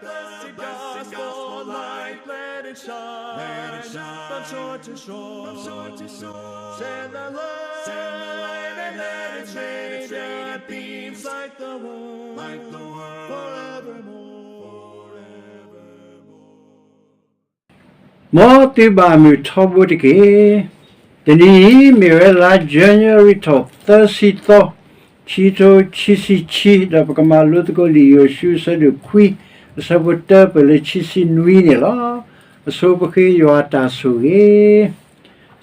Blessed gospel light, let it shine from shore to shore. Send the light and let it radiate beams like the world forevermore. မ်သုဘၣ်မုာ်ထီဘိတက့ၢ်. တနံၤအံၤ မ့ၢ်ဝဲလါ January ထီၣ်သၢဆံသီ, ခံထိခံဆံခံ, ဒီးပကမၤလိသကိးလံာ်ယိၤၡူ အဆၢဒိၣ်ခွံ, အဆၢဖိတၢ ပၢၢ်လၢခံဆံနွံန့ၣ်လီၤ. အဆိပဃ့ယွၤအတၢ်ဆိၣ်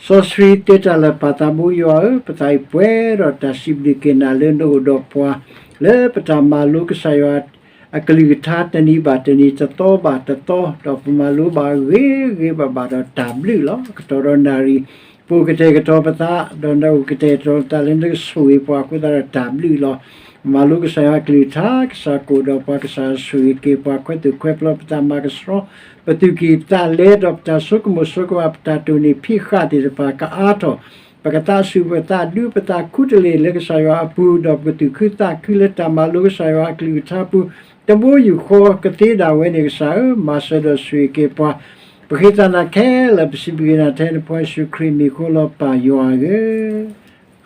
ဂ့ၤ စီဆှံသ့တၢ်လၢာ် ပၢ်သးဘိယွၤဧၢ, ပသးအံၤပှဲၤဒီးတၢ်စံးဘျုးက့ၤနၤလၢနအိၣ်ဒီးပှၤ လၢပတၢ်မၤလိကစၢ်ယွၤအကလုၢ်ကထါ တနံၤဘၣ်တနံၤ တသီဘၣ်တသီ, ဒီးပမၤလိဘၣ်ဂ့ၤဂ့ၤဘၣ်ဘၣ်ဒီးတၢ်ဘျုးလီၤ. ကတီၢ်ဒီးနၣ်ရံၣ် ပအိၣ်ကတဲာ်ကတီၤပသး, ဒီးနအိၣ်ကတဲာ်ကတီၤပသးလၢနကဆိၣ်ဂ့ၤပှၤအဃိသတးဒီးတၢ်ဘျုးလီၤ. မၤလိကစၢ်ယွၤအကလုၢ်ကထါ, ကစၢ်ကအိၣ်ဒီးပှၤကစၢ်ဆိၣ်ဂ့ၤက့ၤပှၤ ခွဲးသူၣ်ခွဲးပျီပသး မၤကဆှီပသူၣ်ကံၢ်သးလဲ, ဒီးပတၢ်ဆိကမိၣ်ဆိကမး ပတၢ်တိၢ်နီၣ်ဖံးဃာ်သ့ၣ်တဖၣ်ကအါထီၣ်, ပကသးဆူၣ်ပသးဒူ ပသးခူတလ့ၢ်လၢကစၢ်ယွၤအပူၤ, ဒီးပကသူၣ်ခုသးခုလၢတၢ်မၤလိကစၢ်ယွၤအကလုၢ်ကထါပူၤ, တဘိယူၢ်ဃီကသ့ဒၣ်ဝဲန့ၣ် ကစၢ်ဧၢ, မၤစၢၤဒီးဆိၣ်ဂ့ၤက့ၤပှၤ, ပဃ့သးနၤခဲလၢာ်ပစံးဘျုးက့ၤနၤထဲနဖိယ့ၣ်ၡူးခရံာ်မံၤအဃိလီၤ ပၢ်ယွၤဧၢ,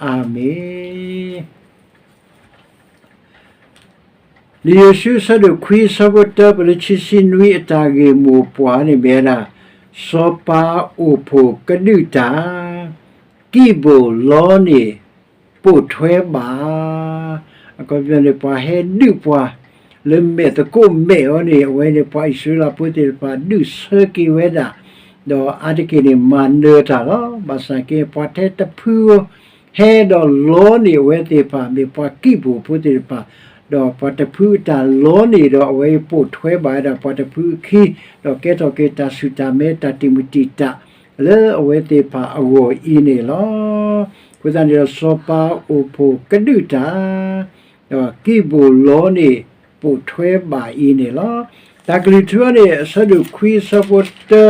အၤမ့ၣ်. လံာ်ယိၤၡူ အဆၢဒိၣ်ခွံ အဆၢဖိတၢ ပၢၢ်လၢခံဆံနွံ အတၢ်ဂ့ၢ်မိၢ်ပှၢ်န့ၣ်မ့ၢ်ဝဲဒၣ် စီၤပၤအိၣ်ဖှိၣ်ကဒုၣ်တၢ် ကံးဘိၣ်လီန့ၣ် ပိာ်ထွဲဘၣ်. အခီပညီန့ၣ် ပှၤဟဲဒုးပှၤ လၢမဲာ်သကိးမဲာ်အီၤန့ၣ် အဝဲန့ၣ် ပှၤအံၣ်စရ့လးဖိသ့ၣ်တဖၣ်ဒုးဆၢက့ၤဝဲဒၣ်, ဒီးအါတက့ၢ်န့ၣ် မၤနၢၤတၢ်လီၤ. ဘၣ်ဆၣ်က့ ပှၤထဲတဖု ဟဲဒီးလီန့ၢ်အဝဲသ့ၣ်တဖၣ် မ့ၢ်ပှၤကံးဘိၣ်ဖိသ့ၣ်တဖၣ်, ဒီးပှၤတဖုအတၢ်လီန့ၢ်ဒီး အဝဲပိာ်ထွဲဘၣ်ဝဲဒၣ်ပှၤတဖုအခံ, ဒီးကဲထီၣ်က့ၤတၢ်ဆူၣ်တၢ်မဲ တၢ်တံာ်မုၢ်တံာ်တာ် လၢအဝဲသ့ၣ်တဖၣ်အဂီၢ်အံၤန့ၣ်လီၤ. အဃိသတးန့ၣ်ဒီး စီၤပၤအိၣ်ဖှိၣ်ကဒုၣ်တၢ် ဒီးကံးဘိၣ်လီန့ၣ် ပိာ်ထွဲဘၣ်အံၤန့ၣ်လီၤ. တၢ်ကလုၢ်ထူအီၤန့ၣ် အဆၢဒိၣ်ခွံ အဆၢဖိတၢ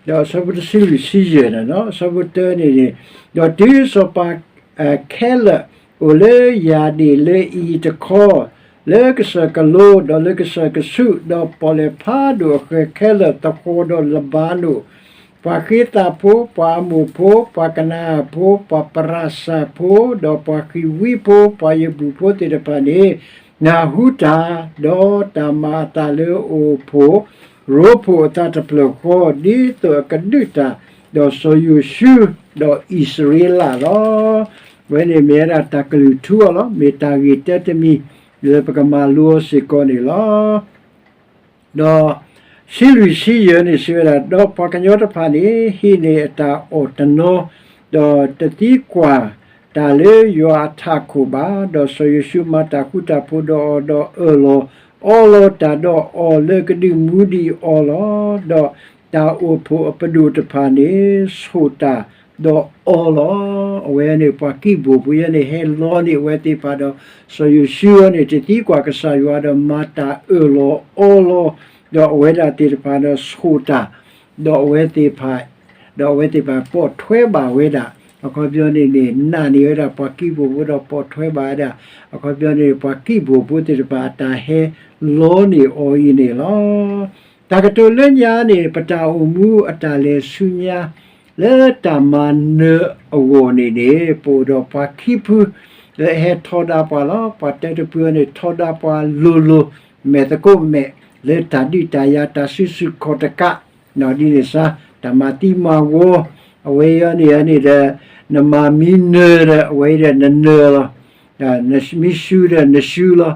ဒီးအဆၢဖိတဆံလွံၢ်ဆံယဲၢ်န့ၣ်လီၤ. အဆၢဖိတၢန့ၣ်န့ၣ်, ဒီးတုၤစီၤပၤ ခဲလၢာ် အိၣ်လၢယၢ်ဒ့ၣ်လၢအံၤတခီ, လၢကစၢၢ်ကလိ ဒီးလၢကစၢၢ်ကဆူး, ဒီးပီၣ်လဲၣ်ဖးဒိၣ်အဃၢၤခဲလၢာ်သဃီၤဒီးလဘၤနိၣ်, ပှၤဃ့သးဖိ, ပှၤအမိၣ်ဖိ, ပှၤကနၤအၣ်ဖိ, ပှၤပရၤစၢ်ဖိ, ဒီးပှၤဃံးဝံဖိ, ပှၤယဘူၣ်ဖိသ့ၣ်တဖၣ်န့ၣ် နၢ်ဟူတၢ်, ဒီးတၢ်မၤအသးလၢအအိၣ်ဖှိၣ် ရိဖှိၣ်အသးတဖျၢၣ်ဃီ, ဒ်သိးအကဒုးတၢ်, ဒီးစီၤယိၤၡူ, ဒီးအံၣ်စရ့လးလီၤ. အဝဲန့ၣ်မ့ၢ်ဝဲဒၣ်တၢ်ကလုၢ်ထူအီၤလီၤ. မ့ၢ်တၢ်ဂ့ၢ်တၢတမံၤ လၢပကမၤလိအီၤစ့ၢ်ကီးန့ၣ်လီၤ. ဒီးဆံလွံၢ်ဆံယဲၢ်န့ၣ်စံးဝဲဒၣ်, ဒီးပှၤကညီတဖၣ်န့ၣ် ဟံးန့ၢ်အတၢ်အီၣ်တနီၤ, ဒီးတသံကွၢ်တၢ်လၢယွၤအထးခိၣ်ဘၣ်, ဒီးစီၤယိၤၡူမၤတၢ်ဃူတၢ်ဖိးဒီးအီၤ, ဒီးအၢၣ်လီၤအီလီၤတၢ်ဒီးအီၤလၢကဒုးမူဒံးအီၤလီၤ. ဒီးတၢ်အိၣ်ဖှိၣ်အပဒိၣ်တဖၣ်န့ၣ် ဆိၣ်တၢ်ဒီးအီၤလီၤ. အဝဲန့ၣ်ပှၤကံးဘိၣ်ဖိအံၤန့ၣ် ဟဲလီန့ၢ်အဝဲသ့ၣ်တဖၣ်ဒီး စီၤယိၤၡူအံၤန့ၣ် တသံကွၢ်ကစၢ်ယွၤဒီး မၤတၢ်အၢၣ်လီၤအီလီၤ, ဒီးအဝဲဒၣ်သ့ၣ်တဖၣ်ဒီးဆိၣ်တၢ်, ဒီးအဝဲသ့ၣ်တဖၣ်, ဒီးအဝဲသ့ၣ်တဖၣ်ပိာ်ထွဲဘၣ်ဝဲဒၣ်, အခီပညီန့ၣ်န့ၣ် နာ်န့ၢ်ဝဲဒၣ်ပှၤကံးဘိၣ်ဖိဒီး ပိာ်ထွဲဘၣ်ဝဲဒၣ်, အခီပညီန့ၣ် ပှၤကံးဘိၣ်ဖိသ့ၣ်တဖၣ်အတၢ်ဟဲလီန့ၢ်အီၤအံၤန့ၣ်လီၤ. တၢ်ကတိၤလၢညါန့ၣ် ပတၢ်အိၣ်မူအတၢ်လဲၤဆူညါ လၢတၢ်မၤနၢၤအဂီၢ်န့ၣ်န့ၣ် ပအိၣ်ဒီးပှၤခံဖု လၢအဟဲထီဒါပှၤလီၤ. ပှၤတၢတဖုန့ၣ် ထီဒါပှၤလိၤလိၤ မဲာ်သကိးမဲာ် လၢတၢ်ဒုးတၢ်ယၤ တၢ်စုဆူၣ်ခီၣ်တကး, ဒ်န့ၣ်စါ တၢ်မၤသံမၤဝီ, အဝဲအံၤန့ၣ်န့ၣ်ဒီး နမၤမံနၢၤဒီး အဝဲအံၤဒီးနနၢၤလီၤ. နမံရှူဒီးနရှူလီၤ.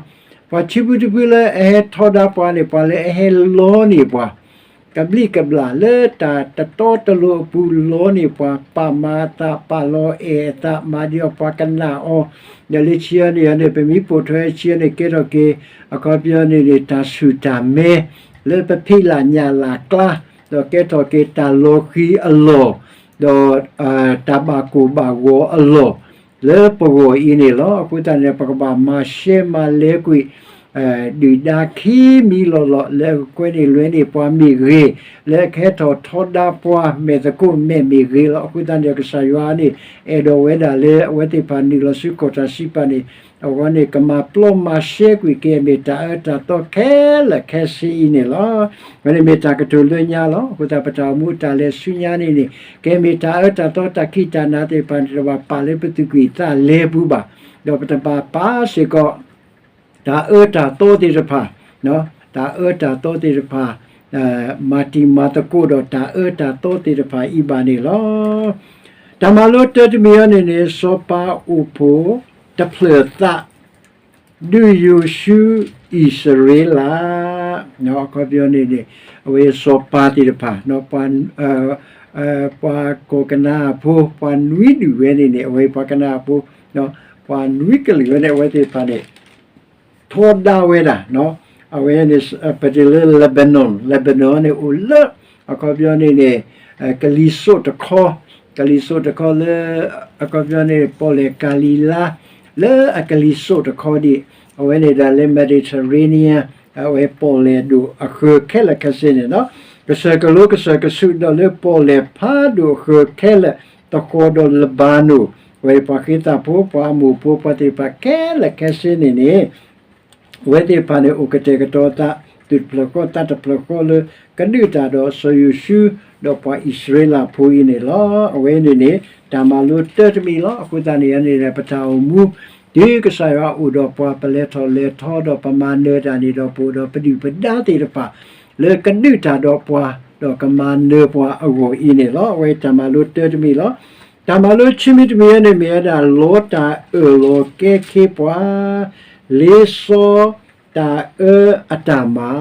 ပှၤခံဖုတဖုလၢအဟဲထီဒါပှၤန့ၣ် ပှၤလၢအဟဲလီန့ၢ်ပှၤ ကဘျံးကဘျၣ်လၢတၢ်တတီတလိၤအပူၤလီန့ၢ်ပှၤ, ပာ်မၤအသး ပာ်လီၤအဲၣ်အသး မၤဒ်အီၤပှၤကနၣ်အီၤ, ဒီးလၢခံအံၤန့ၣ်န့ၣ် ပမ့ၢ်ပိာ်ထွဲခံအံၤန့ၣ် ကဲထီၣ်က့ၤ အခီပညီန့ၣ်န့ၣ် တၢ်ဆူၣ်တၢ်မဲ လၢပဖံးလၢ်ညၣ်လၢ်ကျါ, ဒီးကဲထီၣ်က့ၤတၢ်လီၤဃံၤအလီၢ်, ဒီး တၢ်ဘၣ်ကိၢ်ဘၣ်ဂီၤအလီၢ် လၢပဂီၢ်အံၤန့ၣ်လီၤ. အဃိသတးန့ၣ် ပကဘၣ်မၤရှဲမၤလဲကွံာ် ဒုၣ်ဒါခံမံၤလီၢ်လီၢ် လၢအကကွဲန့ၢ်လွဲန့ၢ်ပှၤမ့ၢ်ဂ့ၤ, လၢအကဟဲထီၣ်ထီဒါပှၤမဲာ်သကိးမဲာ်မ့ၢ်ဂ့ၤလီၤ. အဃိသတးန့ၣ်ဒီး ကစၢ်ယွၤန့ၣ် အဲၣ်ဒိးဝဲဒၣ်လၢအဝဲသ့ၣ်တဖၣ်နုာ်လီၤဆူကီၢ်တၢ်စံးပာ်န့ၣ် အဂီၢ်န့ၣ် ကမၤပျီမၤရှဲကွံာ်က့ၤမ့ၢ်တၢ်အၢတၢ်သီခဲလၢာ်ခဲဆ့အံၤန့ၣ်လီၤ. အဝဲန့ၣ်မ့ၢ်တၢ်ကတိၤလၢညါလီၤ. အဃိသတး ပတၢ်အိၣ်မူအတၢ်လဲၤဆူညါန့ၣ်န့ၣ် ကဲမ့ၢ်တၢ်အၢတၢ်သီတၢ်ခံးတၢ်နၤသ့ၣ်တဖၣ်န့ၣ် တဘၣ်ပာ်လၢပသူၣ်ကံၢ်သးလဲပူၤဘၣ်, ဒီးပတဘၣ်ပာ်စ့ၢ်ကီး တၢ်အၢတၢ်သီသ့ၣ်တဖၣ်, တၢ်အၢတၢ်သီသ့ၣ်တဖၣ်, မၤတံၤမၤသကိးဒီးတၢ်အၢတၢ်သီသ့ၣ်တဖၣ်အံၤဘၣ်န့ၣ်လီၤ. တၢ်မၤလိတၢတမံၤအံၤန့ၣ်န့ၣ် စီၤပၤအိၣ်ဖှိၣ်တဖျၢၣ်သး ဒုးယိၤၡူအံၣ်စရ့လး, အခီပညီန့ၣ်န့ၣ် အဝဲစီၤပၤသ့ၣ်တဖၣ် ပှၤကိးကနၤအဖိ ပှၤနွံဒူၣ်ဝဲန့ၣ်န့ၣ် အဝဲပှၤကနၤအဖိ ပှၤနွံကလုာ်ဝဲန့ၣ် အဝဲသ့ၣ်တဖၣ်န့ၣ် ထီဒါဝဲဒၣ်, အဝဲန့ၣ် ပတုၤလၢ Lebanon, Lebanon န့ၣ်အိၣ်လၢ အခီပညီန့ၣ်န့ၣ် ကလံၤစိးတခီ, ကလံၤစိးတခီလၢ အခီပညီန့ၣ် ပီၣ်လဲၣ်ကၤလံၤလါ လၢအကလံၤစိးတခီဒံး, အဝဲန့ၣ်ဒီးလၢ Mediterranean အဝဲပီၣ်လဲၣ်ဒိၣ်အဃၢၤခဲလၢာ်ခဲဆ့န့ၣ်လီၤ. ကစၢၢ်ကလိကစၢၢ်ကဆူးဒီးလၢပီၣ်လဲၣ်ဖးဒိၣ်အဃၢၤခဲလၢာ် သဃီၤဒီးလဘၤနိၣ်, အဝဲပှၤဃ့သးဖိ ပှၤအမိၣ်ဖိ ပှၤသ့ၣ်တဖၣ်ခဲလၢာ်ခဲဆ့န့ၣ်န့ၣ် အဝဲသ့ၣ်တဖၣ်န့ၣ် အိၣ်ကတဲာ်ကတီၤသး သူၣ်တဖျၢၣ်ဃီသးတဖျၢၣ်ဃီလၢ ကဒုးတၢ်ဒီးစီၤယိၤၡူ ဒီးပှၤအံၣ်စရ့လးဖိအံၤန့ၣ်လီၤ. အဝဲန့ၣ်န့ၣ် တၢ်မၤလိတၢတမံၤလီၤ. အဃိသတးန့ၣ်န့ၣ် ပတၢ်အိၣ်မူ တုၤကစၢ်ယွၤအိၣ်ဒီးပှၤ ပလဲၤထီၣ်လဲၤထီဒီးပမၤနၢၤတၢ်န့ၣ်ဒီး ပအိၣ်ဒီးပဒုၣ်ပဒါသ့ၣ်တဖၣ် လၢကဒုးတၢ်ဒီးပှၤ ဒီးကမၤနၢၤပှၤအဂီၢ်အံၤန့ၣ်လီၤ. အဝဲတၢ်မၤလိတၢတမံၤလီၤ. တၢ်မၤလိခံမံၤတမံၤန့ၣ်မ့ၢ်ဝဲဒၣ် လီတၢ်အၢၣ်လီၤကဲခ့ပှၤ လ့စီတၢ်အၢအတၢ်မၤ,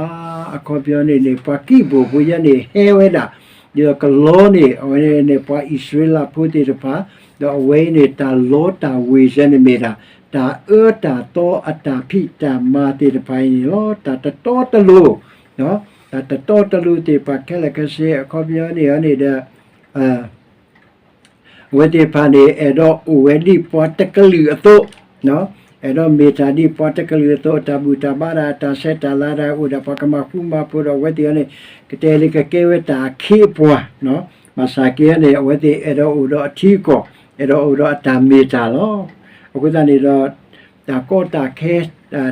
အခီပညီန့ၣ်န့ၣ် ပှၤကံၢ်ဘိၣ်ဖိယဲန့ၣ်ဟဲဝဲဒၣ် ဒီးကလီန့ၢ် အဝဲန့ၣ် ပှၤအံၣ်စရ့လးဖိသ့ၣ်တဖၣ်, ဒီးအဝဲအံၤန့ၣ် တၢ်လီတၢ်ဝ့ၤယဲန့ၣ်မ့ၢ်ဒၣ် တၢ်အၢတၢ်သီအတၢ်ဖံးတၢ်မၤသ့ၣ်တဖၣ်အံၤန့ၣ်လီၤ. တၢ်တတီတလိၤ, တၢ်တတီတလိၤသ့ၣ်တဖၣ်ခဲလၢာ်ခဲဆ့ အခီပညီန့ၣ်န့ၣ်ဒီး အဝဲသ့ၣ်တဖၣ်န့ၣ် အဲၣ်ဒိးအိၣ်ဝဲဒ်ပှၤတကလုာ်အသိး, အဲၣ်ဒိးမ့ၢ်တၢ်ဒ်ပှၤတကလုာ်အသိး အတၢ်ဘူၣ်တၢ်ဘါတၢ် အတၢ်ဆဲးတၢ်လၤတၢ် အိၣ်ဒီးပှၤကမၤဃူမၤဖိးဒီးအဝဲသ့ၣ်အံၤန့ၣ် ကတဲလၢကကဲဝဲတၢ်အခ့အပှၤ, ဘၣ်ဆၣ်က့န့ၣ် အဝဲသ့ၣ်အဲၣ်ဒိးအိၣ်ဒီးအထံအကီၢ်, အဲၣ်ဒိးအိၣ်ဒီးအတၢ်မ့ၢ်တၢ်လီၤ. အဃိသတးန့ၣ်ဒီး တၢ်ကီတၢ်ခဲ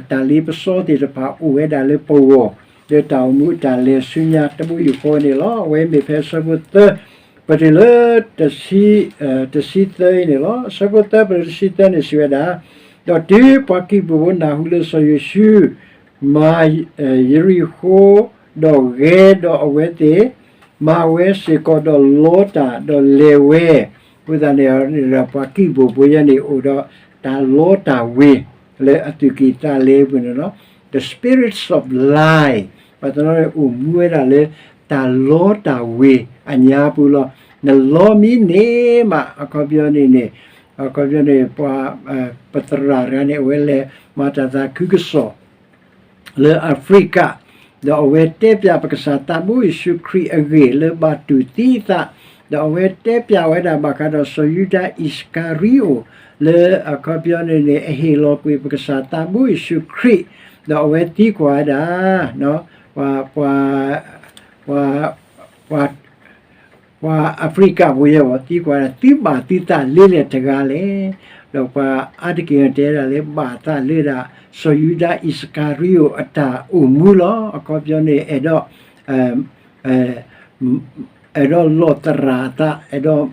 တၢ်လ့ပစီသ့ၣ်တဖၣ်အိၣ်ဝဲဒၣ်လၢပဂီၢ် လၢတၢ်အိၣ်မူအတၢ်လဲၤဆူညါတဘိယူၢ်ဃီန့ၣ်လီၤ. အဝဲမ့ၢ်ဖဲအဆၢဖိသၢ ပတုၤလၢ တဆံသၢအံၤန့ၣ်လီၤ. အဆၢဖိသၢပတုၤတဆံသၢန့ၣ်စံးဝဲဒၣ်, ဒီးတုၤပှၤကံၢ်ဘိၣ်ဖိနၢ်ဟူလၢစီၤယိၤၡူ မၤယရံၣ်ဃိ ဒီးဂဲၤဒီးအဝဲသ့ၣ် မၤဝဲစ့ၢ်ကီးဒီးလီတၢ်ဒီးလဲၤဝဲ, အဃိသတးန့ၣ်ဒီး ပှၤကံၢ်ဘိၣ်ဖိယဲန့ၣ် အိၣ်ဒီးတၢ်လီတၢ်ဝ့ၤ လၢအသူၣ်ကံၢ်သးလဲပူၤန့ၣ်လီၤ. The spirits of lie ပှၤတနီၤန့ၣ်အိၣ်မူဝဲဒၣ်လၢ တၢ်လီတၢ်ဝ့ၤအညါပူၤလီၤ. နလီမံၤန့ၣ်မး အခီပညီန့ၣ်န့ၣ် အခီပညီန့ၣ် ပှၤ ပသရၣ်တဂၤန့ၣ် အဝဲလဲၤမၤတၢ်သးခုကစီၣ် လၢအဖရံကၤ, ဒီးအဝဲတဲပျးပကစၢ်သးဘိယ့ၣ်ၡူးခရံာ်အဂ့ၢ်လၢဘၣ်တူၢ်သံအသး, ဒီးအဝဲတဲပျးဝဲဒၣ်ဘၣ်ဃးဒီးစီၤယူဒၤအံၣ်စကၤရံအိၣ် လၢအခီပညီန့ၣ်န့ၣ် အဟ့ၣ်လီၤကွံာ်ပကစၢ်သးဘိယ့ၣ်ၡူးခရံာ်, ဒီးအဝဲသံကွၢ်ဝဲဒၣ် ပှၤ ပှၤ ပှၤ ပှၤအဖရံကၤဖိယဲၢ်ဘၣ် သံကွၢ်ဒၣ် သုဘၣ်သုသးလၢလဲၣ်တဂၤလဲၣ်. ဒီးပှၤအါတက့ၢ်တဲဒၣ်လၢ ဘၣ်သးလၢဒၣ် စီၤယူဒၤအံၣ်စကၤရံအိၣ်အတၢ်အိၣ်မူလီၤ. အခီပညီန့ၣ် အဲၣ်ဒိး အဲၣ်ဒိးလီၤသရၣ်အသး အဲၣ်ဒိး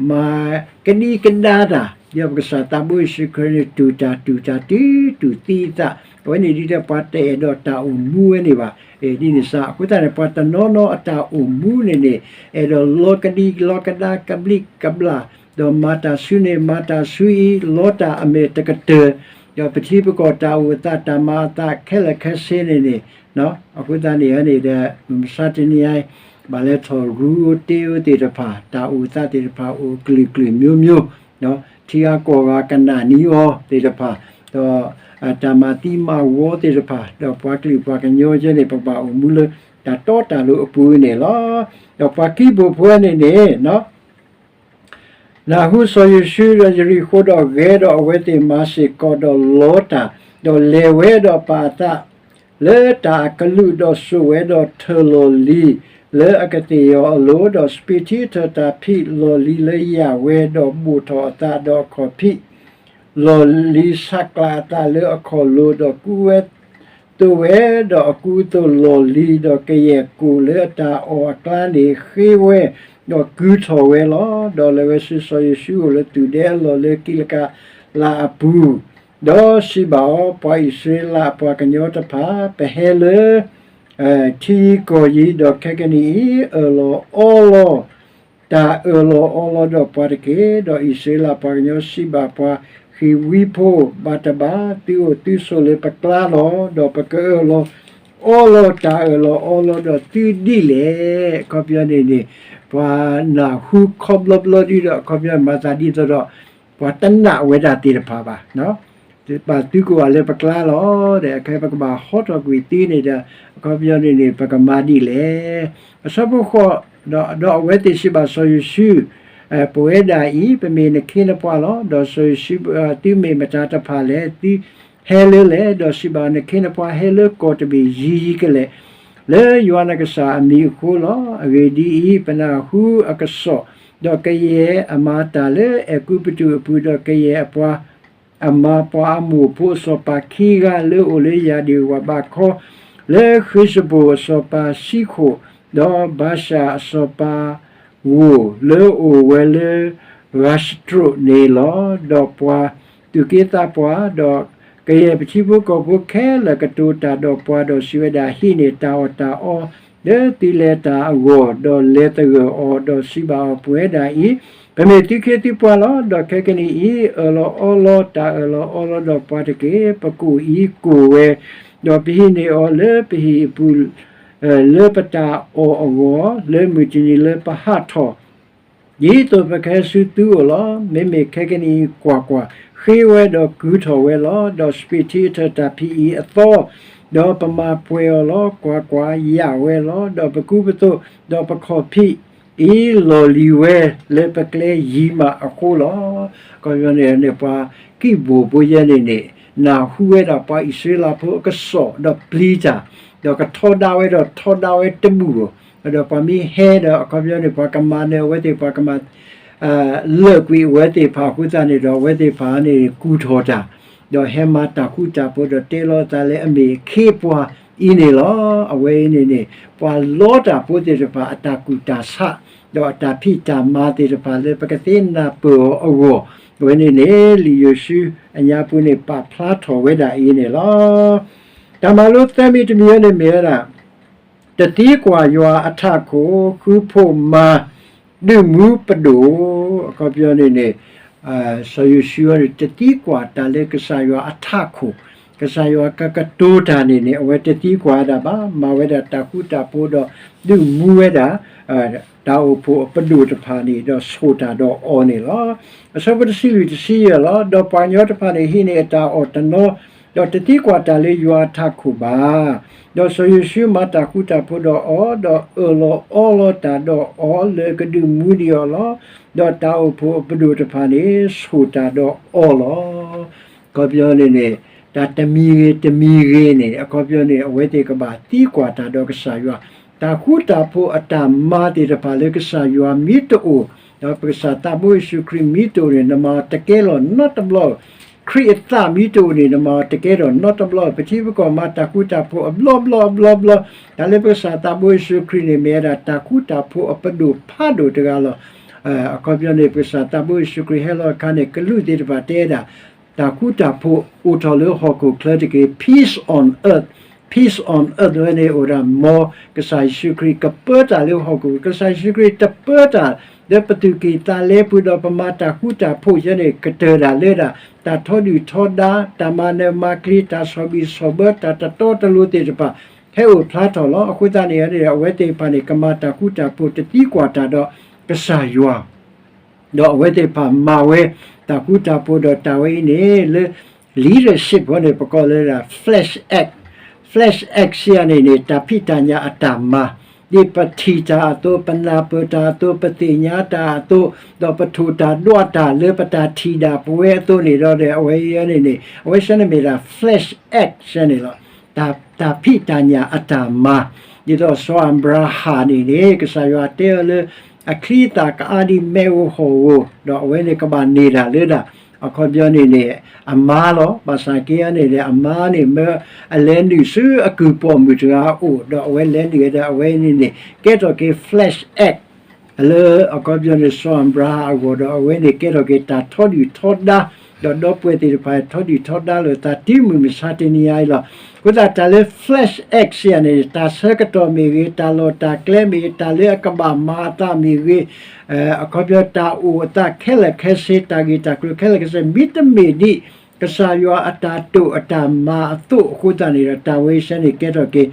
မၤကဒံကဒါတၢ် ဒီးပကစၢ်သးဘိယ့ၣ်ၡူးခရံာ်န့ၣ် တူၢ်တၢ်တူၢ်တၢ်တုၤတူၢ်သံအသး အဝဲန့ၣ်ဒ်ဒီးပှၤတအဲၣ်ဒိးတၢ်အိၣ်မူဝဲန့ၣ်ဘၣ်. ဒ်န့ၣ်စ့ၢ် အဃိသတးန့ၣ် ပှၤတနီၤနီၤအတၢ်အိၣ်မူန့ၣ်န့ၣ် အဲၣ်ဒိးလီၤကဒံလီၤကဒါကဘျံးကဘျၣ် ဒီးမၤတၢ်ဆူန့ၣ် မၤတၢ်ဆူအံၤ လီတၢ်အမဲာ်တကတၢၢ် ဒီးပထံပကီၢ်တၢ်အိၣ်အသး တၢ်မၤအသးခဲလၢာ်ခဲဆ့န့ၣ်န့ၣ် အဃိသတးန့ၣ်န့ၣ်ဒီး မုၢ်မဆါတနံၤအံၤ ဘၣ်လဲၤထီၣ်ရူတ့ဧိၤသ့ၣ်တဖၣ် တၢ်အိၣ်အသးသ့ၣ်တဖၣ်အိၣ်ကလုာ်ကလုာ်မျိုးမျိုး ထံဂၤကီၢ်ဂၤကနၣ်နံၤအီၤသ့ၣ်တဖၣ် ဒီးတၢ်မၤသံမၤဝီသ့ၣ်တဖၣ် ဒီးပှၤကလုာ်ပှၤကညီယဲန့ၣ် ပဘၣ်အိၣ်မူလၢတၢ်တီတၢ်လိၤအပူၤန့ၣ်လီၤ. ဒီးပှၤကံၢ်ဘိၣ်ဖိန့ၣ်န့ၣ် နၢ်ဟူစီၤယိၤၡူဒီးယရံၣ်ဃိဒီးဂဲၤဒီးအဝဲသ့ၣ်မၤစ့ၢ်ကီးဒီးလီတၢ်, ဒီးလဲၤဝဲဒီးပာ်အသး လၢတၢ်အကလူးဒီးစိာ်ဝဲဒီးထၢၣ်လီၢ်လံၤလၢအကသ့ၣ်ယီၤအလိၤ, ဒီးစပံးထံထၢၣ်တၢ်ဖံးလီၢ်လံၤလၢယၢ်ဝဲ, ဒီးဘိၣ်ထီၣ်အသးဒီးအခီၣ်ဖံး လီၢ်လံၤဆးကျးအသးလၢအခီၣ်လိၤ, ဒီးကူဝဲသိးဝဲဒီးအကူအသိးလီၢ်လံၤ, ဒီးကယဲၢ်ကိၣ်လၢအတၢ်အီၣ်အကျါန့ၣ်ဃ့ဝဲ, ဒီးကုၤထီၣ်ဝဲလီၤ. ဒီးလဲၤဝဲဆူစီၤယိၤၡူအအိၣ်လၢသူၣ်ဒဲအလီၢ်လၢကံးလကးလးအပူၤ, ဒီးစံးဘၣ်အီၤ, ပှၤအံၣ်စရ့လးအပှၤကညီတဖၣ်, ပဟဲလၢ ထံယံၤကီၢ်ယံၤ, ဒီးခဲကနံၣ်အံၤ အၢၣ်လီၤအီလီၤ တၢ်အၢၣ်လီၤအီလီၤဒီးပှၤတက့ၢ်. ဒီးအံၣ်စရ့လးပှၤကညီစံးဘၣ်ပှၤ, ဃံၣ်ဝံဖိဘၣ်တဘၣ်, သုအိၣ်သုဆိးလၢပကျါလီၤ. ဒီးပကအၢၣ်လီၤအီလီၤတၢ်အၢၣ်လီၤအီလီၤဒီးသုဒ်လဲၣ်. အခီပညီန့ၣ်န့ၣ် ပှၤနၢ်ဟူခီဘျီဘျီဒုဒီး အခီပညီမၤသးဒ်သိးဒီး ပှၤတနာ်ဝဲဒၣ်သ့ၣ်တဖၣ်ဘၣ် ပာ်သုကိးဂၤလၢပကျါလီၤ. ဒီးခဲပကဘၣ်ဟီထီၣ်ကွံာ်သုန့ၣ်ဒီး အခီပညီန့ၣ်န့ၣ် ပကမၤဒ်လဲၣ်. အဆၢဖိဃိး, ဒီးအဝဲသ့ၣ်စံးဘၣ်စီၤယိၤၡူ, ပဝဲဒၣ်အံၤ ပမ့ၢ်နခ့နပှၤလီၤ. ဒီးစီၤယိၤၡူ, သုမ့ၢ်မတၤတဖၣ်လဲၣ်. သုဟဲလၢလဲၣ်. ဒီးစံးဘၣ်, နခ့နပှၤဟဲလၢကီၢ်တဘ့ၣ်ယံၤယံၤကလဲာ် လၢယွၤနကစၢ်အမံၤအဃိလီၤ. အဂ့ၢ်ဒ်အံၤ, ပနၢ်ဟူအကစီၣ်, ဒီးကယဲၢ်အမၤတၢ်လၢအဲၤကူပတူးအပူၤ, ဒီးကယဲၢ်အပှၤ အမၤပှၤအမိၢ်ဖိအစီၤပၤခံဂၤလၢအအိၣ်လၢယၤဒ့ၣ်ဝၣ်ဘးခီ, လၢဃ့ၡဘိၣ်အစီၤပၤစံဃိၣ်, ဒီးဘၤၡၣ်အစီၤပၤဧိၤလၢအအိၣ်ဝဲလၢ ဂၤစတြိးန့ၣ်လီၤ. ဒီးပှၤသူၣ်က့သးပှၢ်, ဒီးကယဲၢ်ပထံဖိကီၢ်ဖိခဲလၢာ်ကတိၤတၢ်ဒီးပှၤ, ဒီးစံးဝဲဒၣ်, ဟံးန့ၢ်တၢ်အီၣ်တၢ်အီ လၢသုလဲၤတၢ်အဂီၢ်, ဒီးလဲၤသဂၢၢ်အီၤ, ဒီးစံးဘၣ်အီၤ, ပဝဲဒၣ်အံၤ ပမ့ၢ်သုခ့သုပှၤလီၤ. ဒီးခဲကနံၣ်အံၤ အၢၣ်လီၤအီလီၤတၢ်အၢၣ်လီၤအီလီၤဒီးပှၤတက့ၢ်. ပကိၣ်အံၤကိၣ်ဝဲ, ဒီးပဟံးန့ၢ်အီၤလၢပဟံၣ်အပူၤ, လၢပတၢ်အီၣ်အဂီၢ်, လၢမုၢ်တနံၤလၢပဟးထီၣ် ဒ်သိးပကဟဲဆူသုအအိၣ်လီၤ. မ့မ့ၢ်ခဲကနံၣ်အံၤကွၢ်ကွၢ်, ဃ့ဝဲဒီးကုၤထီၣ်ဝဲလီၤ. ဒီးစပံးထံထၢၣ်တၢ်ဖံးအံၤအသီ, ဒီးပမၤပှဲၤအီၤလီၤ. ကွၢ်ကွၢ်, ယၢ်ဝဲလီၤ. ဒီးပကူပသိး, ဒီးပခီၣ်ဖံးအံၤလီၢ်လံၤဝဲ လၢပကျဲယံၤမးအဃိလီၤ. အခီပညီန့ၣ် ပှၤကံၢ်ဘိၣ်ဖိယဲန့ၣ်န့ၣ် နၢ်ဟူဝဲဒၣ်ပှၤအံၣ်စရ့လးဖိအကစီၣ်, ဒီးပျံၤတၢ်, ဒီးကထီဒါဝဲဒီးထီဒါဝဲတဘူၣ်ဧိၤ, ဒီးပှၤမ့ၢ်ဟဲဒီး အခီပညီန့ၣ် ပှၤကမၤနၢၤအဝဲသ့ၣ် ပှၤကမၤ လၢာ်ကွံာ်အဝဲသ့ၣ်တဖၣ်အဃိသတးန့ၣ်ဒီး အဝဲသ့ၣ်တဖၣ်န့ၣ် ကူၣ်ထီၣ်တၢ်, ဒီးဟဲမၤတၢ်ဃူတၢ်ဖိးဒီးတဲလီၤအသးလၢအမ့ၢ်အခ့အပှၤအံၤန့ၣ်လီၤ. အဝဲအံၤန့ၣ်န့ၣ် ပှၤလီတၢ်ဖိသ့ၣ်တဖၣ်အတၢ်ကူၣ်တၢ်ဆး, ဒီးအတၢ်ဖံးတၢ်မၤသ့ၣ်တဖၣ်လၢပကသ့နၢ်ပၢၢ်အီၤအဂီၢ်, အဝဲန့ၣ်န့ၣ် လံာ်ယိၤၡူအညါပူၤန့ၣ် ပာ်ဖျါထီၣ်ဝဲဒၣ်အံၤန့ၣ်လီၤ. တၢ်မၤလိသၢမံၤတမံၤအံၤန့ၣ်မ့ၢ်ဝဲဒၣ် တသံကွၢ်ယွၤအထးခိၣ်, ဃုဖှိၣ်မၤဒုးမူပဒိၣ်, အခီပညီန့ၣ်န့ၣ် စီၤယိၤၡူန့ၣ် တသံကွၢ်တၢ်လၢကစၢ်ယွၤအထးခိၣ်, ကစၢ်ယွၤကကတိၤတၢ်န့ၣ်န့ၣ် အဝဲတသံကွၢ်ဝဲဒၣ်ဘၣ်, မၤဝဲဒၣ်တၢ်ဃူတၢ်ဖိးဒီး ဒုးမူဝဲဒၣ် တၢ်အိၣ်ဖှိၣ်အပဒိၣ်တဖၣ်န့ၣ် ဒီးဆိၣ်တၢ်ဒီးအီၤန့ၣ်လီၤ. အဆၢဖိတဆံလွံၢ်တဆံယဲၢ်လီၤ. ဒီးပှၤကညီတဖၣ်န့ၣ် ဟံးန့ၢ်အတၢ်အီၣ်တနီၤ, ဒီးတသံကွၢ်တၢ်လၢယွၤအထးခိၣ်ဘၣ်. ဒီးစီၤယိၤၡူမၤတၢ်ဃူတၢ်ဖိးဒီးအီၤ, ဒီးအၢၣ်လီၤအီလီၤတၢ်ဒီးအီၤလၢကဒုးမူဒံးအီၤလီၤ. ဒီးတၢ်အိၣ်ဖှိၣ်အပဒိၣ်တဖၣ်န့ၣ် ဆိၣ်တၢ်ဒီးအီၤလီၤ. အခီပညီန့ၣ်န့ၣ် တၢ်တမံၤဂ့ၤတမံၤဂ့ၤန့ၣ် အခီပညီန့ၣ် အဝဲသ့ၣ်ကဘၣ်သံကွၢ်တၢ်ဒီးကစၢ်ယွၤ, တၢ်ဃူတၢ်ဖိးအတၢ်မၤသ့ၣ်တဖၣ်လၢကစၢ်ယွၤမ့ၢ်တအိၣ်, ဒီးပကစၢ်သးဘိယ့ၣ်ၡူးခရံာ်မ့ၢ်တအိၣ်န့ၣ် နမၤအီၤတကဲလီၤနီတဘျီ, ခရံာ်အသးမ့ၢ်တအိၣ်န့ၣ် နမၤအီၤတကဲလီၤနီတဘျီ, ပထံပကီၢ်မၤတၢ်ဃူတၢ်ဖိးအဘျီဘျီအဘျီဘျီ, တၢ်လၢပကစၢ်သးဘိယ့ၣ်ၡူးခရံာ်န့ၣ် မ့ၢ်ဝဲဒၣ်တၢ်ဃူတၢ်ဖိးအပဒိၣ်ဖးဒိၣ်တဂၤလီၤ. အခီပညီန့ၣ် ပကစၢ်သးဘိယ့ၣ်ၡူးခရံာ်ဟဲလီၤအခါန့ၣ် ကလူးသ့ၣ်တဖၣ်တဲဝဲဒၣ် တၢ်ဃူတၢ်ဖိးအိၣ်ထီၣ်လၢဟီၣ်ခိၣ်ချၢတက့ၢ်, peace on earth, peace on earth ဝဲန့ၣ်အိၣ်ဒၣ် မ်ကစၢ်ယ့ၣ်ၡူးခရံာ်ကပၢတၢ်လၢဟီၣ်ခိၣ်, ကစၢ်ယ့ၣ်ၡူးခရံာ်တပၢတၢ်လၢပသုးက့ၣ်သးလဲပူၤဒီးပမၤတၢ်ဃူတၢ်ဖိးယဲန့ၣ် ကတၢၢ်ဒၣ်လၢဒၣ် တၢ်ထီဒုၣ်ထီဒါ, တၢ်မၤနၢၤမၤကျ့ၤ, တၢ်ဆီၣ်ဘံၣ်ဆီၣ်ဘၢ, တၢ်တတီတလိၤသ့ၣ်တဖၣ် ဟဲအိၣ်ဖျါထီၣ်လီၤ. အဃိသတးန့ၣ်န့ၣ် အဝဲသ့ၣ်တဖၣ်န့ၣ် ကမၤတၢ်ဃူတၢ်ဖိးတသံကွၢ်တၢ်ဒီးကစၢ်ယွၤ ဒီးအဝဲသ့ၣ်တဖၣ်မၤဝဲတၢ်ဃူတၢ်ဖိးဒီးတၢ်ဝဲအံၤန့ၣ် လၢ leadership ဝဲန့ၣ် ပကိးလၢဒၣ် flesh act, flesh act စံးယၤန့ၣ်န့ၣ် တၢ်ဖံးတၢ်ညၣ်အတၢ်မၤ, ဒ်ပထံၣ်တၢ်အသိး, ပနၢ်ပၢၢ်တၢ်အသိး, ပသ့ၣ်ညါတၢ်အသိး, ဒီးပထိၣ်တၢ်ဒွးတၢ်လၢပတၢ်ထံၣ်ဒၣ်ပဝဲအသိးန့ၣ်ဒီး အဝဲအံၤန့ၣ်န့ၣ် အဝဲဆၢန့ၣ်မ့ၢ်ဒၣ် flesh act ဆၢန့ၣ်လီၤ. တၢ်ဖံးတၢ်ညၣ်အတၢ်မၤ, ဒ်သိးစီၤအၤဘြၤဟၣ်န့ၣ်န့ၣ် ကစၢ်ယွၤတဲအီၤလၢအချံအသၣ်ကအါဒ်မ့ၣ်အူဟီၣ်ဧိၤ, ဒီးအဝဲန့ၣ်ကဘၣ်န့ၢ်ဒၣ်လၢဒၣ် အခီပညီန့ၣ်န့ၣ် အမါလီၤ. ဘၣ်ဆၣ်က့န့ၣ်န့ၣ် အမါန့ၣ်မၢအလဲၤနုာ်ဆူအကုၢ်ပိာ်မုၣ်တဂၤအအိၣ်, ဒီးအဝဲလဲၤနုာ်ဝဲဒီးအဝဲန့ၣ်န့ၣ် ကဲထီၣ်က့ၤ flesh act လၢအခီပညီန့ၣ် စီၤအၤဘြၤဟၣ်အဂီၢ်, ဒီးအဝဲန့ၣ်ကဲထီၣ်က့ၤတၢ်ထီဒုၣ်ထီဒါ, ဒီးဒီပုၢ်ဝဲၢ်သ့ၣ်တဖၣ်ထီဒုၣ်ထီဒါလၢ သးတံမုၢ်မဆါတနံၤညါအံၤလီၤ. အဃိသတးတၢ်လၢ flesh act စံးယၤန့ၣ် တၢ်ဆၢကတီၢ်မ့ၢ်ဂ့ၤ, တၢ်လီၢ်တၢ်ကျဲမ့ၢ်ဂ့ၤ, တၢ်လၢအကဘၣ်မၤအသးမ့ၢ်ဂ့ၤ, အခီပညီတၢ်အိၣ်အသးခဲလၢာ်ခဲဆ့, တၢ်ဂ့ၢ်တၢ်ကျိၤခဲလၢာ်ခဲဆ့ မ့တမ့ၢ်ဒ် ကစၢ်ယွၤအတၢ်တိာ်အတၢ်မၤအသိးအဃိသတးန့ၣ်ဒီး တၢ်ဝဲအံၤဆၢန့ၣ်ကဲထီၣ်က့ၤ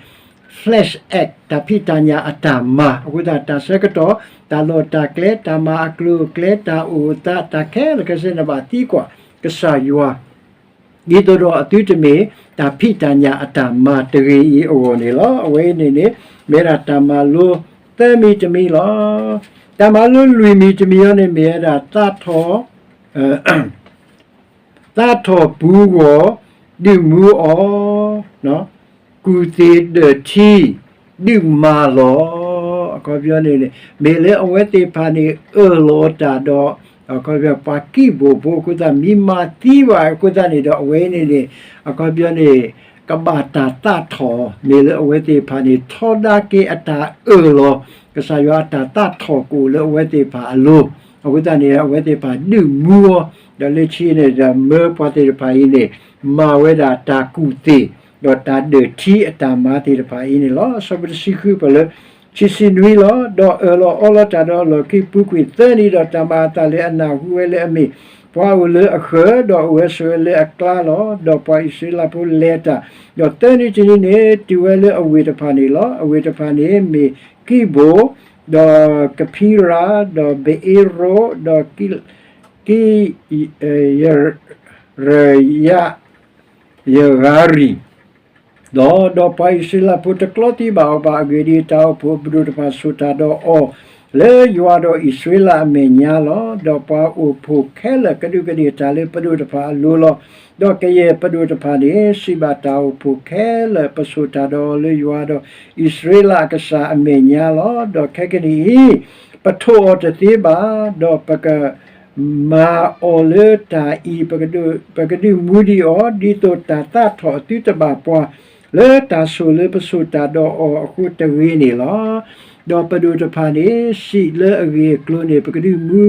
flesh act တၢ်ဖံးတၢ်ညၣ်အတၢ်မၤအဃိသတး တၢ်ဆၢကတီၢ်, တၢ်လီၢ်တၢ်ကျဲ, တၢ်မၤအကျိၤအကျဲ, တၢ်အိၣ်အသး, တၢ်ခဲလၢာ်ခဲဆ့န့ၣ်ဘၣ်သံကွၢ်ကစၢ်ယွၤ ဒ်သိးဒီးအသုတမ့ၢ်တၢ်ဖံးတၢ်ညၣ်အတၢ်မၤတဂ့ၤအံၤအဂီၢ်န့ၣ်လီၤ. အဝဲအံၤန့ၣ်န့ၣ် မ့ၢ်ဝဲဒၣ်တၢ်မၤလိသၢမံၤတမံၤလီၤ. တၢ်မၤလိလွံၢ်မံၤတမံၤအံၤန့ၣ် မ့ၢ်ဝဲဒၣ်သးထီၣ် သးထီၣ်ပူၤဂီၢ် ဒုးမူအီၤ, ကူၣ်သ့ၣ်ဒၢးထံ ဒုးမၤလီၤ. အခီပညီန့ၣ်န့ၣ် မ့ၢ်လၢအဝဲသ့ၣ်တဖၣ်န့ၣ် အၢၣ်လီၤတၢ်ဒီး အခီပညီပှၤကံၢ်ဘိၣ်ဖိအဃိသတး မ့ၢ်မၤသံဘၣ်အဃိသတးန့ၣ်ဒီး အဝဲန့ၣ်န့ၣ် အခီပညီန့ၣ် ကဘၣ်တၢ်သးထီၣ် မ့ၢ်လၢအဝဲသ့ၣ်တဖၣ်န့ၣ် ထီဒါက့ၤအတၢ်အၢၣ်လီၤ ကစၢ်ယွၤအတၢ်သးထီၣ်ကအိၣ်လၢအဝဲသ့ၣ်တဖၣ်အလိၤ, အဃိသတးန့ၣ် အဝဲသ့ၣ်တဖၣ်ဒုးမူအီၤ, ဒီးလၢခံန့ၣ်ဒီး မၢပှၤသ့ၣ်တဖၣ်အံၤန့ၣ် မၤဝဲဒၣ်တၢ်ကူၣ်သ့ၣ် ဒီးတၢ်ဒၢးထံအတၢ်မၤသ့ၣ်တဖၣ်အံၤန့ၣ်လီၤ. အဆၢဖိတဆံဃုပှဲၤလၢ ခံဆံနွံလီၤ. ဒီးအၢၣ်လီၤအီလီၤတၢ်ဒီးအလီၢ်ခံပူၤကွံာ်သၢနံၤ, ဒီးတၢ်မၤအသးလၢအနၢ်ဟူဝဲလၢအမ့ၢ်ပှၤအိၣ်လၢအဃၢၤ, ဒီးအိၣ်ဝဲဆိးဝဲလၢအကျါလီၤ. ဒီးပှၤအံၣ်စရ့လးဖိလဲၤတၢ်, ဒီးသၢနံၤတနံၤန့ၣ် တုၤဝဲလၢအဝ့ၢ်တဖၣ်န့ၣ်လီၤ. အဝ့ၢ်တဖၣ်န့ၣ်မ့ၢ်ကံၢ်ဘိၣ်, ဒီးကဖံရၤ, ဒီးဘအ့ရိၣ်, ဒီးကံ ကံရယၤ ယဂၤရံၣ်လီၤ. ဒီးပှၤအံၣ်စရ့လးဖိတကျီသံဘၣ်အီၤဘၣ်. အဂ့ၢ်ဒ်အံၤ, တၢ်အိၣ်ဖှိၣ်ပဒိၣ်တဖၣ်ဆိၣ်တၢ်ဒီးအီၤ လၢယွၤဒီးအံၣ်စရ့လးအမဲာ်ညါလီၤ. ဒီးပှၤအိၣ်ဖှိၣ်ခဲလၢာ်ကဒူးကဒ့ၣ်တၢ်လၢပဒိၣ်တဖၣ်အလိၤလီၤ. ဒီးကယဲၢ်ပဒိၣ်တဖၣ်န့ၣ် စံးဘၣ်တၢ်အိၣ်ဖှိၣ်ခဲလၢာ်, ပဆိၣ်တၢ်ဒီးအီၤလၢယွၤဒီးအံၣ်စရ့လးအကစၢ်အမဲာ်ညါလီၤ. ဒီးခဲကနံၣ်အံၤ ပထိးအီၤတသ့ဘၣ်, ဒီးပက မၤအီၤလၢတၢ်အံၤ, ပကဒုးမူဒံးအီၤ ဒ်သိးတၢ်သးထီၣ်သုတဘၣ်ပှၤ လၢတၢ်ဆိၣ်လၢပဆိၣ်တၢ်ဒီးအီၤအဃိတဂ့ၤန့ၣ်လီၤ. ဒီးပဒိၣ်တဖၣ်န့ၣ် စံးလၢအဂ့ၢ်အကျိၤန့ၣ် ပကဒုးမူ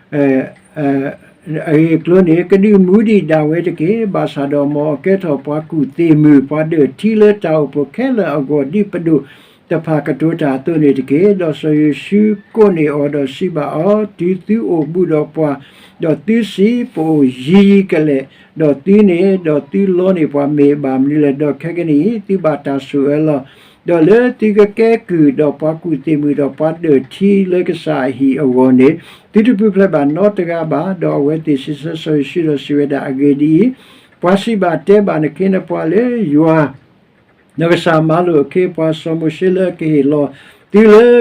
အဂ့ၢ်အကျိၤန့ၣ် ကဒုးမူဒံးဒၣ်ဝဲတက့ၢ်. ဘၣ်ဆၣ်ဒီးမ်အကဲထီၣ်ပှၤကူၣ်သ့ၣ်မုၣ် ပှၤဒၢးထံလၢတၢ်အိၣ်ဖှိၣ်ခဲလၢာ်အဂီၢ် ဒ်ပဒိၣ်တဖၣ်ကတိၤတၢ်အသိးန့ၣ်တက့ၢ်. ဒီးစီၤယိၤၡူးကိးန့ၢ်အီၤဒီးစံးဘၣ်အီၤ, တုၤသုအိၣ်ဘူးဒီးပှၤ, ဒီးသုစံး, ပအိၣ်ယံၤယံၤကလဲာ်, ဒီးသုန့ၣ်, ဒီးသုလီန့ၢ်ပှၤမ့ၢ်ဘၣ်မနုၤလဲၣ်. ဒီးခဲကနံၣ်အံၤ သုဘၣ်တၢ်ဆိၣ်အၢလီၤ. ဒီးလၢသုကကဲကုၢ်ဒီးပှၤကူၣ်သ့ၣ်မုၣ်ဒီးပှၤဒၢးထံလၢကစၢ်အဟံၣ်အဂီၢ်န့ၣ် သုတပူၤဖျဲးဘၣ်နီတဂၤဘၣ်. ဒီးအဝဲသ့ၣ်စံးဆၢစီၤယိၤၡူးဒီးစံးဝဲဒၣ်, အဂ့ၢ်ဒ်အံၤ, ပှၤစံးဘၣ်တဲဘၣ်နခ့နပှၤလၢယွၤ နကစၢ်မၤလိာ်အခ့အပှၤစီၤမိၤၡ့လၢအကဟ့ၣ်လီၤသုလၢ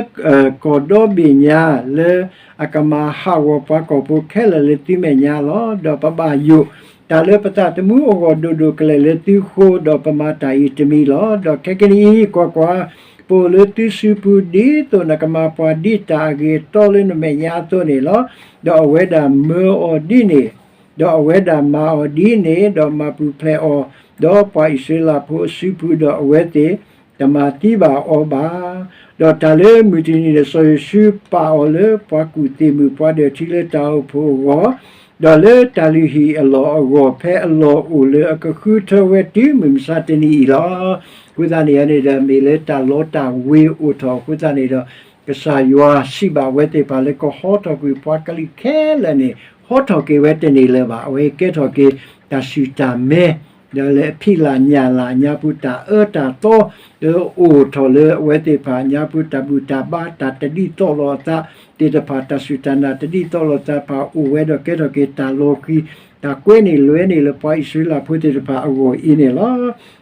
ကီၢ်ဒီဘ့ၣ်ညါ လၢအကမၤဟးဂီၤပှၤကီၢ်ဖိခဲလၢာ်လၢသုမဲာ်ညါလီၤ. ဒီးပဘၣ်ယိၣ်တၢ်လၢပသးသမူအဂီၢ်ဒိၣ်ဒိၣ်ကလဲာ်လၢသုဃိ, ဒီးပမၤတၢ်အံၤတမံၤလီၤ. ဒီးခဲကနံၣ်အံၤ ကွၢ်ကွၢ်, ပအိၣ်လၢသုစုပူၤ ဒ်သိးနကမၤပှၤဒ်တၢ်အဂ့ၤအတီလၢနမဲာ်ညါအသိးန့ၣ်လီၤ. ဒီးအဝဲဒၣ်မၢအီၤဒ်န့ၣ် ဒီးအဝဲဒၣ်မၤအီၤဒ်န့ၣ်, ဒီးမၤပူၤဖျဲးအီၤ, ဒီးပှၤအံၣ်စရ့လးဖိအစုပူၤ, ဒီးအဝဲသ့ၣ်တမၤသံဘၣ်အီၤဘၣ်. ဒီးတၢ်လၢမုၢ်တနံၤန့ၣ် စီၤယိၤၡူးပာ်အီၤလၢပှၤကူၣ်သ့ၣ်မုၣ်ပှၤဒၢးထံလၢတၢ်အိၣ်ဖှိၣ်အဂီၢ်, ဒီးလၢတၢ်လုၢ်ဟံၣ်အလီၢ်အဂီၢ် ဖဲအလီၢ်အိၣ်လၢအကဃုထၢဝဲတုၤမုၢ်မဆါတနံၤအံၤလီၤ. အဃိသတးန့ၣ်န့ၣ်ဒီး မ့ၢ်လၢတၢ်လီတၢ်ဝ့ၤအိၣ်ထီၣ်အဃိသတးန့ၣ်ဒီး ကစၢ်ယွၤစံးဘၣ်အဝဲသ့ၣ်တဖၣ်လၢကဟီထီၣ်ကွံာ်ပှၤကလုာ်ခဲလၢာ်န့ၣ် ဟီထီၣ်က့ၤဝဲတန့ၢ်လၢၤဘၣ်. အဝဲကဲထီၣ်က့ၤတၢ်ဆူၣ်တၢ်မဲ ဒီးလၢအဖံးလၢ်ညၣ်လၢ်ညါပူၤတၢ်အၢတၢ်သီ လၢအိၣ်ထီၣ်လၢအဝဲသ့ၣ်တဖၣ်ညါပူၤတၢ်ဘူၣ်တၢ်ဘါ တၢ်တဒ်သိးလိာ်အသးသ့ၣ်တဖၣ် တၢ်ဆူၣ်တၢ်နာ်တဒ်သိးလိာ်သးတဖၣ်အိၣ်ဝဲဒီးကဲထီၣ်က့ၤတၢ်လီၤဃံၤ တၢ်ကွဲန့ၢ်လွဲန့ၢ်လၢပှၤအံၣ်စရ့လးဖိသ့ၣ်တဖၣ်အဂီၢ်အံၤန့ၣ်လီၤ.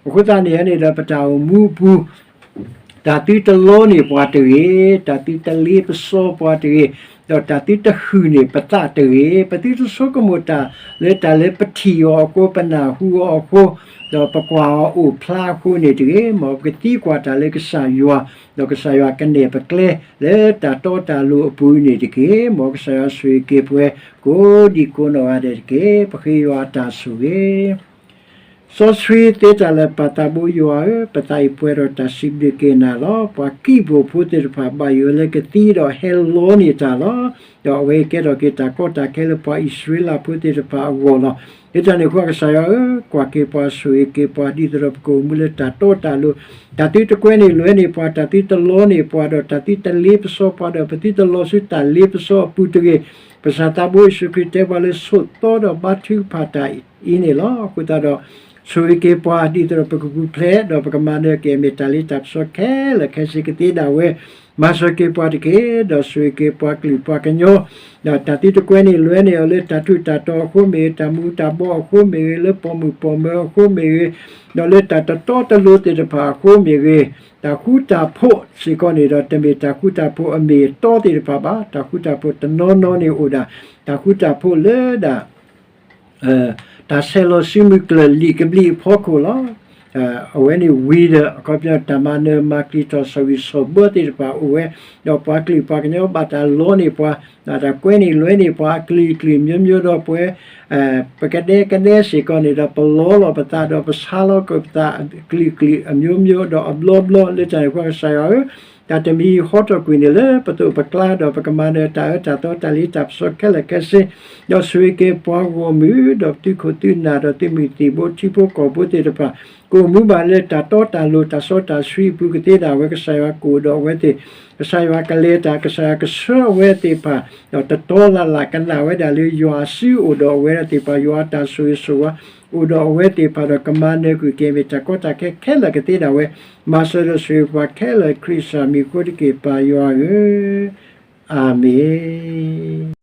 အဃိသတးန့ၣ်န့ၣ်ဒီးပတၢ်အိၣ်မူအပူၤ တၢ်သုတလီန့ၢ်ပှၤတဂ့ၤ, တၢ်သုတလ့ပစီပှၤတဂ့ၤ, ဒီးတၢ်သုတဟုၣ်န့ၢ်ပသးတဂ့ၤ, ပသုတဆိကမိၣ်တၢ်လၢတၢ်လၢပထံၣ်အီၤအဃိ, ပနၢ်ဟူအီၤအဃိ, ဒီးပကွၢ်အီၤအိၣ်ဖျါအဃိန့ၣ်တဂ့ၤ, မ်ပကသံကွၢ်တၢ်လၢကစၢ်ယွၤ, ဒီးကစၢ်ယွၤကနဲၣ်ပကျဲလၢတၢ်တီတၢ်လိၤအပူၤန့ၣ်တက့ၢ်. မ်ကစၢ်ယွၤဆိၣ်ဂ့ၤက့ၤပှၤကိးဒံကိးနီၢ်ဂၤဒဲးတက့ၢ်. ပဃ့ယွၤအတၢ်ဆိၣ်ဂ့ၤ စီဆှံသ့တၢ်လၢာ် ပၢ်သးဘိယွၤဧၢ, ပသးအံၤပှဲၤဒီးတၢ်စံးဘျုးက့ၤနၤလီၤ. ပှၤကံးဘိၣ်ဖိသ့ၣ်တဖၣ် ဘၣ်ယိၣ်လၢကသံဒီးဟဲလီန့ၢ်တၢ်လီၤ. ဒီးအဝဲကဲထီၣ်က့ၤတၢ်ကီတၢ်ခဲလၢပှၤအံၣ်စရ့လးဖိသ့ၣ်တဖၣ်အဂီၢ်လီၤ. လၢတၢ်န့ၣ်အဃိကစၢ်ယွၤဧၢ, ကွၢ်က့ၤပှၤဆိၣ်ဂ့ၤက့ၤပှၤ ဒ်သိးဒီးပကအိၣ်မူလၢတၢ်တီတၢ်လိၤ, တၢ်သုတကွဲန့ၢ်လွဲန့ၢ်ပှၤ, တၢ်သုတလီန့ၢ်ပှၤ, ဒီးတၢ်သုတလ့ပစီပှၤ, ဒီးပသုတလီၤဆူတၢ်လ့ပစီအပူၤတဂ့ၤ. ပကစၢ်သးဘိယ့ၣ်ၡူးခရံာ်တဲပှၤလၢ ဆိးသီဒီးဘါထုကဖၣ်တၢ်အံၤန့ၣ်လီၤ. အဃိသတးဒီး ဆိၣ်ဂ့ၤက့ၤပှၤ ဒ်သိးဒီးပကပူၤဖျဲး ဒီးပကမၤနၢၤက့ၤ မ့ၢ်တၢ်လ့တၢ်ပစီခဲလၢာ်ခဲဆ့ကသ့ဒၣ်ဝဲ, မၤစၢၤက့ၤပှၤတက့ၢ်. ဒီးဆိၣ်ဂ့ၤက့ၤပှၤကလုာ်ပှၤကညီ, ဒီးတၢ်သုတကွဲန့ၢ်လွဲန့ၢ်အီၤလၢတၢ်ထူးတၢ်တီၤအဃိမ့ၢ်ဂ့ၤ, တၢ်မူၤတၢ်ဘှီးအဃိမ့ၢ်ဂ့ၤ, လၢပိာ်မုၣ်ပိာ်မၢၤအဃိမ့ၢ်ဂ့ၤ, ဒီးလၢတၢ်တတီတလိၤသ့ၣ်တဖၣ်အဃိမ့ၢ်ဂ့ၤ, တၢ်ဃူတၢ်ဖိးစ့ၢ်ကီးန့ၣ်ဒီး တမ့ၢ်တၢ်ဃူတၢ်ဖိးအမ့ၢ်အတီသ့ၣ်တဖၣ်ဘၣ်. တၢ်ဃူတၢ်ဖိးတနီၤနီၤန့ၣ်အိၣ်ဒၣ် တၢ်ဃူတၢ်ဖိးလၢဒၣ် တၢ်ဆဲးလီၤစုမုၢ်ကျၢၢ်လံာ်ကဘျံးအဖီခိၣ်လီၤ. အဝဲန့ၣ်ဝံၤဒီး အခီပညီတၢ်မၤနၢၤမၤကျံၤထီၣ် ဆီၣ်ဂံၢ်ဆီၣ်ဘၢသ့ၣ်တဖၣ်အိၣ်ဝဲ, ဒီးပှၤကလုာ်ပှၤကညီဘၣ်တၢ်လီန့ၢ်ပှၤ, တၢ်ကွဲန့ၢ်လွဲန့ၢ်ပှၤအကလုာ်ကလုာ်မျိုးမျိုးဒီးပဝဲ ပကဒဲကဒဲစ့ၢ်ကီးန့ၣ်ဒီး ပလီလီၤပသးဒီးပဆါလီၤက့ၤပသး ကလုာ်ကလုာ်အမျိုးမျိုးဒီးအဘျီဘျီ လၢတၢ်န့ၣ်အဃိကစၢ်ယွၤဧၢ, တၢ်တမံၤဟီထီၣ်ကွံာ်န့ၣ်လၢပသိးပကျါ ဒီးပကမၤနၢၤတၢ်အၢတၢ်သီတၢ်လ့တၢ်ပစီခဲလၢာ်ခဲဆ့, ဒီးဆိၣ်ဂ့ၤက့ၤပှၤဂီၢ်မုၢ် ဒီးသုခိၣ်သုနၢ် ဒီးသုမုၢ်သံၣ်ဘိထံဖိကီၢ်ဖိသ့ၣ်တဖၣ် ကအိၣ်မူဘၣ်လၢတၢ်တီတၢ်လိၤတၢ်စီတၢ်ဆှံအပူၤကသ့ဒၣ်ဝဲ, ကစၢ်ယွၤကအိၣ်ဒီးအဝဲသ့ၣ်, ကစၢ်ယွၤကလဲၤတၢ် ကစၢ်ယွၤကဆှၢအဝဲသ့ၣ်တဖၣ် ဒီးတတီလၢ်လၢ်ကနၣ်ဝဲဒၣ်လၢယွၤအစုအိၣ်ဒီးအဝဲသ့ၣ်တဖၣ်, ယွၤအတၢ်ဆိၣ်ဂ့ၤဆိၣ်ဝါ အိၣ်ဒီးအဝဲသ့ၣ်တဖၣ်ဒီး ကမၤနၢၤကွံာ်က့ၤ မ့ၢ်တၢ်ကီတၢ်ခဲခဲလၢာ်ကသ့ဒၣ်ဝဲ, မၤစၢၤဒီးဆိၣ်ဂ့ၤပှၤခဲလၢာ် ခရံာ်ကစၢ်မံၤအဃိတက့ၢ် ပၢ်ယွၤဧၢ, အၤမ့ၣ်.